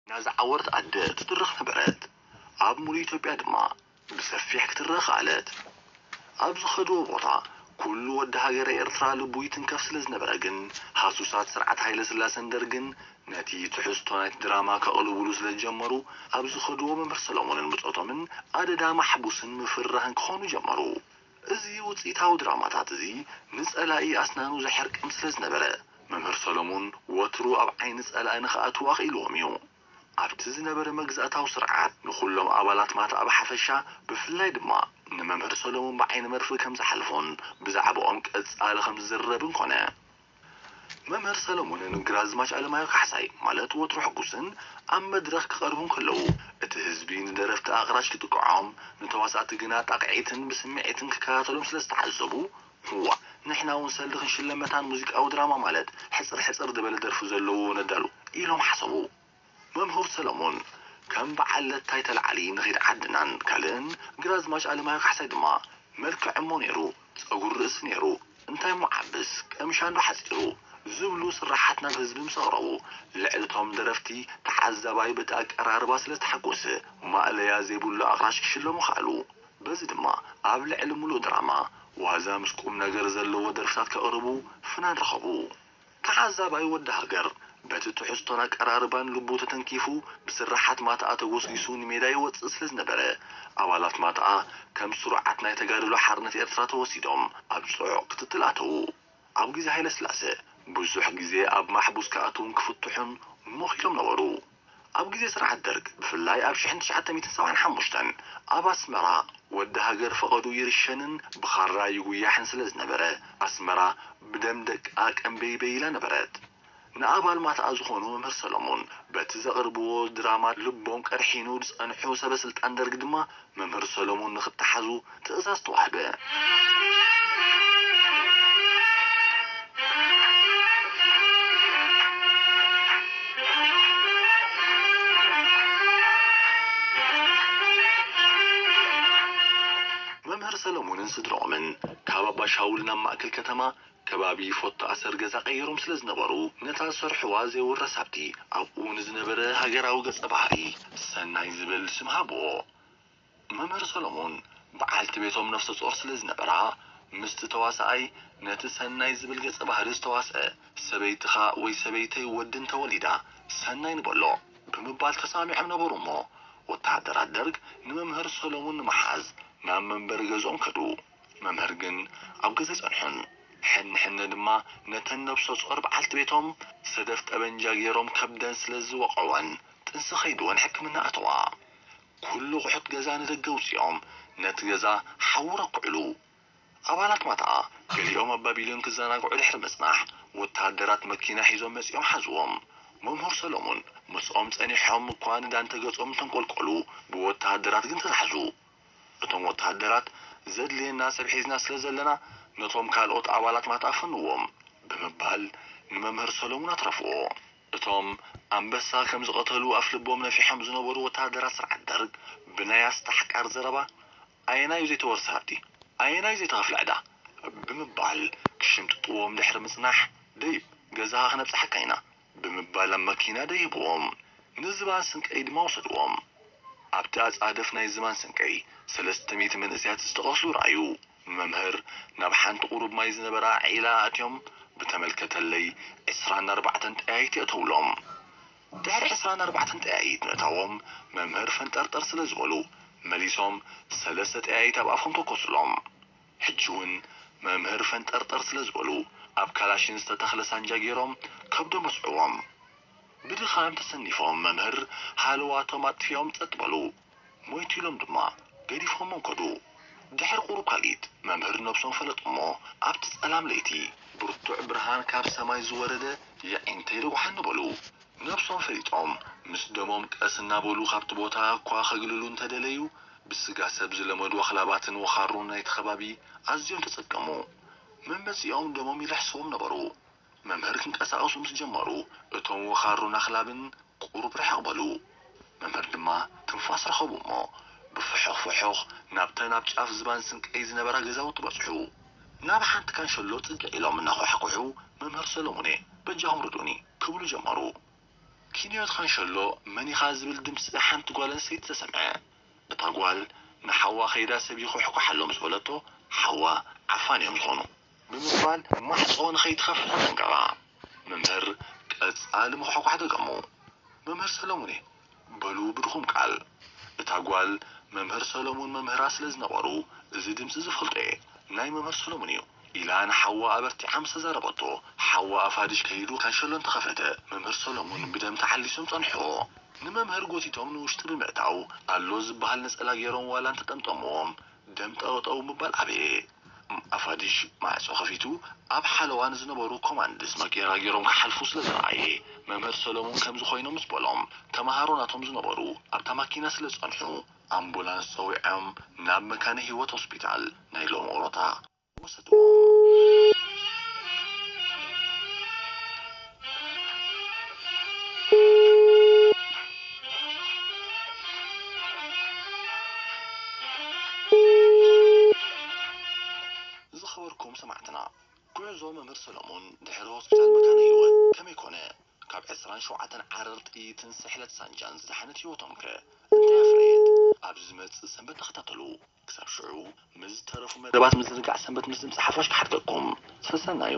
ናዛ ዓወርት ኣደ ትትረኽ ነበረት። ኣብ ሙሉእ ኢትዮጵያ ድማ ብሰፊሕ ክትረኽ ኣለት። ኣብ ዝኸድዎ ቦታ ኩሉ ወዲ ሃገረ ኤርትራ ልቡ ይትንከፍ ስለ ዝነበረ ግን፣ ሃሱሳት ስርዓት ሃይለ ስላሰን ደርግን ነቲ ትሕዝቶ ናይቲ ድራማ ከቕልቡሉ ስለ ዝጀመሩ፣ ኣብ ዝኸድዎ መምህር ሰሎሞንን ብጾቶምን ኣደዳ ማሕቡስን ምፍርራህን ክኾኑ ጀመሩ። እዚ ውጽኢታዊ ድራማታት እዚ ንጸላኢ ኣስናኑ ዘሕርቅን ስለ ዝነበረ፣ መምህር ሰሎሙን ወትሩ ኣብ ዓይኒ ጸላኢ ንኽኣትዉ ኣኽኢልዎም እዩ። ኣብቲ ዝነበረ መግዛእታዊ ስርዓት ንኹሎም ኣባላት ማትኣ ብሓፈሻ፣ ብፍላይ ድማ ንመምህር ሰሎሙን ብዓይኒ መርፍእ ከም ዝሓልፎን ብዛዕባኦም ቀጻሊ ከም ዝዝረብን ኮነ። መምህር ሰሎሙንን ግራዝማች ኣለማዮ ካሕሳይ ማለት ወትሩ ሕጉስን ኣብ መድረኽ ክቐርቡ እንከለዉ፣ እቲ ህዝቢ ንደረፍቲ ኣቕራሽ ክጥቅዖም፣ ንተዋሳእቲ ግና ጣቕዒትን ብስምዒትን ክከታተሎም ስለ ዝተዓዘቡ፣ "ዋእ፣ ንሕና እውን ሰልዲ ክንሽለም መታን ሙዚቃዊ ድራማ ማለት ሕጽር ሕጽር ዝበለ ደርፊ ዘለዎ ነዳሉ" ኢሎም ሓሰቡ። መምህር ሰለሙን ከም በዓል ለታይ ተላዓሊ ንኺድ ዓድናን ካልእን፣ ግራዝማች ኣለማዮ ካሕሳይ ድማ መልክዕ እሞ ነይሩ፣ ጸጉሪ ርእሲ ነይሩ፣ እንታይ እሞ ዓብስ፣ ቀምሻ እንዶ ሓጺሩ ዝብሉ ስርሓት ናብ ህዝቢ ምስ ኣቕረቡ፣ ልዕሊ እቶም ደረፍቲ ተዓዛባይ በቲ ኣቀራርባ ስለ ዝተሓጎሰ፣ ማእለያ ዘይብሉ ኣቕራሽ ክሽለሙ ከኣሉ። በዚ ድማ ኣብ ልዕሊ ምሉእ ድራማ ዋዛ ምስ ቁም ነገር ዘለዎ ደርፍታት ከቕርቡ ፍናን ረኸቡ። ተዓዛባይ ወዲ ሃገር በቲ ትሕዝቶን ኣቀራርባን ልቡ ተተንኪፉ ብስርሓት ማትኣ ተጎስጒሱ ንሜዳ ይወጽእ ስለ ዝነበረ፣ ኣባላት ማትኣ ከም ስሩዓት ናይ ተጋድሎ ሓርነት ኤርትራ ተወሲዶም ኣብ ጽዑቕ ክትትል ኣተዉ። ኣብ ግዜ ሃይለስላሰ ብዙሕ ግዜ ኣብ ማሕቡስ ክኣትዉን ክፍትሑን ሞኺሎም ነበሩ። ኣብ ግዜ ስርዓት ደርግ፣ ብፍላይ ኣብ ሽሕን ትሽዓተ ሚእትን ሰብዓን ሓሙሽተን ኣብ ኣስመራ፣ ወዲ ሃገር ፈቐዱ ይርሸንን ብኻራ ይጉያሕን ስለ ዝነበረ፣ ኣስመራ ብደም ደቃ ቀንበይበይ ኢላ ነበረት። ንኣባል ማትኣ ዝኾኑ መምህር ሰሎሞን፣ በቲ ዘቕርብዎ ድራማ ልቦም ቀርሒኑ ዝጸንሑ ሰበ ስልጣን ደርግ ድማ፣ መምህር ሰሎሞን ንኽተሓዙ ትእዛዝ ተዋህበ። መምህር ሰሎሞንን ስድራኦምን ካብ ኣባሻውል ናብ ማእከል ከተማ ከባቢ ፎቶ ኣሰር ገዛ ቀይሮም ስለ ዝነበሩ፣ ነታ ዝሰርሕዋ ዘይውረስ ሃብቲ ኣብኡ ንዝነበረ ሃገራዊ ገጸ ባህሪ ሰናይ ዝብል ስም ሃብዎ። መምህር ሰሎሞን በዓልቲ ቤቶም ነፍሰ ጾር ስለ ዝነበራ፣ ምስቲ ተዋሳኣይ ነቲ ሰናይ ዝብል ገጸ ባህሪ ዝተዋስአ፣ "ሰበይትኻ ወይ ሰበይተይ ወዲ እንተወሊዳ ሰናይ ንበሎ" ብምባል ተሳሚዖም ነበሩ እሞ፣ ወተሃደራት ደርግ ንመምህር ሰሎሞን ንምሓዝ ናብ መንበሪ ገዝኦም ከዱ። መምህር ግን ኣብ ገዛ ኣይጸንሑን። ሕንሕነ ድማ ነተን ነብሰ ጾር በዓልቲ ቤቶም ሰደፍ ጠበንጃ ገይሮም ከብደን ስለ ዝወቕዕወን፣ ጥንሲ ከይድወን ሕክምና ኣተዋ። ኩሉ ኣቑሑት ገዛ ንደገ ኣውጺኦም ነቲ ገዛ ሓዊ ረኩዕሉ። ኣባላት ማትኣ ገሊኦም ኣብ ባቢሎን ክዘናግዑ ድሕሪ ምጽናሕ፣ ወተሃደራት መኪና ሒዞም መጺኦም ሓዝዎም። መምህር ሰሎሞን ምስኦም ጸኒሖም እኳ ንዳንተ ገጾም እንተንቆልቆሉ፣ ብወተሃደራት ግን ተታሕዙ። እቶም ወተሃደራት፣ "ዘድልየና ሰብ ሒዝና ስለ ዘለና፣ ነቶም ካልኦት ኣባላት ማትኣ ፈንዎም" ብምባል ንመምህር ሰሎሞን ኣትረፍዎ። እቶም ኣንበሳ ከም ዝቐተሉ ኣፍ ልቦም ነፊሖም ዝነበሩ ወተሃደራት ስርዓት ደርግ፣ ብናይ ኣስታሕቃር ዘረባ፣ "ኣየናይ እዩ ዘይተወርሰ ሃብቲ? ኣየናይ እዩ ዘይተኸፍለ ዕዳ?" ብምባል ክሽምጥጥዎም ድሕሪ ምጽናሕ፣ "ደይብ፣ ገዛኻ ክነብጽሓካ ኢና" ብምባል ኣብ መኪና ደይብዎም። ንዝባን ስንቀይ ድማ ወሰድዎም። ኣብቲ ኣጻድፍ ናይ ዝባን ስንቀይ ሰለስተ ሚእቲ መንእሰያት ዝተቐትሉ ረኣዩ። መምህር ናብ ሓንቲ ቁሩብ ማይ ዝነበራ ዒላ ኣትዮም ብተመልከተለይ ዕስራን ኣርባዕተን ጠያይቲ ኣእተውሎም። ድሕሪ ዕስራን ኣርባዕተን ጠያይት ምእታዎም መምህር ፈንጠርጠር ስለ ዝበሉ መሊሶም ሰለስተ ጠያይት ኣብ ኣፎም ተኮሱሎም። ሕጂ እውን መምህር ፈንጠርጠር ስለ ዝበሉ ኣብ ካላሽን ዝተተኽለ ሳንጃ ገይሮም ከብዶም በስዕዎም። ብድኻም ተሰኒፎም መምህር ሃለዋቶም ኣጥፊኦም ጸጥ በሉ። ሞይቱ ኢሎም ድማ ገዲፎሞም ከዱ። ድሕሪ ቁሩብ ካልኢት መምህር ነብሶም ፈለጡ እሞ ኣብቲ ጸላም ለይቲ ብርቱዕ ብርሃን ካብ ሰማይ ዝወረደ የዒንተይ ደጉሓኒ በሉ። ነብሶም ፈሊጦም ምስ ደሞም ቀስ እናበሉ ካብቲ ቦታ እኳ ከግልሉ እንተደለዩ ብስጋ ሰብ ዝለመዱ ኣኽላባትን ወኻሩን ናይቲ ከባቢ ኣዝዮም ተጸገሙ። መመጺኦም ደሞም ይልሕስዎም ነበሩ። መምህር ክንቀሳቐሱ ምስ ጀመሩ፣ እቶም ወኻሩን ኣኽላብን ቁሩብ ርሕቕ በሉ። መምህር ድማ ትንፋስ ረኸቡ እሞ፣ ብፍሑኽ ፍሑኽ ናብተን ኣብ ጫፍ ዝባን ስንቀይ ዝነበራ ገዛውቲ በጽሑ። ናብ ሓንቲ ካንሸሎ ጽግዕ ኢሎም እናኳሕኩሑ፣ "መምህር ሰሎሙኔ፣ በጃኹም ርድኡኒ" ክብሉ ጀመሩ። ኪንዮት ካንሸሎ መን ኢኻ ዝብል ድምፂ ሓንቲ ጓል ኣንስተይቲ ተሰምዐ። እታ ጓል ንሓዋ ከይዳ ሰብ ይኹሕኩሕ ኣሎ ምስ በለቶ፣ ሓዋ ዓፋን እዮም ዝኾኑ ብምባል ማዕፆ ንኸይትኸፍት ኣጠንቀቓ። መምህር ቀፃሊ ምኹሕኳሕ ደገሙ። መምህር ሰለሙን እዩ በሉ ብድኹም ቃል። እታ ጓል መምህር ሰለሙን መምህራ ስለ ዝነበሩ እዚ ድምፂ ዝፈልጦ እየ። ናይ መምህር ሰለሙን እዩ ኢላ ንሓዋ ኣበርቲዓ ምስ ተዛረበቶ፣ ሓዋ ኣፋድሽ ከይዱ ካንሸሎ እንተኸፈተ፣ መምህር ሰለሙን ብደም ተዓሊሶም ጸንሕዎ። ንመምህር ጎቲቶም ንውሽጢ ብምእታው፣ ኣሎ ዝበሃል ነጸላ ገይሮም ዋላ እንተጠምጠምዎም፣ ደም ጠጠው ምባል ዓበየ። ኣፋድሽ ማዕጾ ከፊቱ፣ ኣብ ሓለዋ ንዝነበሩ ኮማንድስ መቂራ ገይሮም ክሓልፉ ስለ ዝረኣየ፣ መምህር ሰለሙን ከምዚ ኮይኖም ምስ በሎም፣ ተመሃሮ ናቶም ዝነበሩ ኣብታ ማኪና ስለ ዝጸንሑ፣ ኣምቡላንስ ጸዊዖም ናብ መካነ ህይወት ሆስፒታል ናይ ሎሚ ኦሮታ ወሰድዎም። ዝኸበርኩም ሰማዕትና፣ ጉዕዞ መምህር ሰሎሞን ድሕሪ ሆስፒታል መካነ ህይወት ከመይ ኮነ? ካብ ዕስራን ሸውዓተን ዓረር ጥይትን ስሕለት ሳንጃን ዝደሓነት ህይወቶም ከ እንታይ ኣፍረየት? ኣብዚ ዝመጽእ ሰንበት ተኸታተሉ። ክሳብ ሽዑ፣ ምስ ዝተረፉ መደባት ምዝንጋዕ ሰንበት ምስ ድምጺ ሓፋሽ ክሓድገኩም። ሰሰናዩ።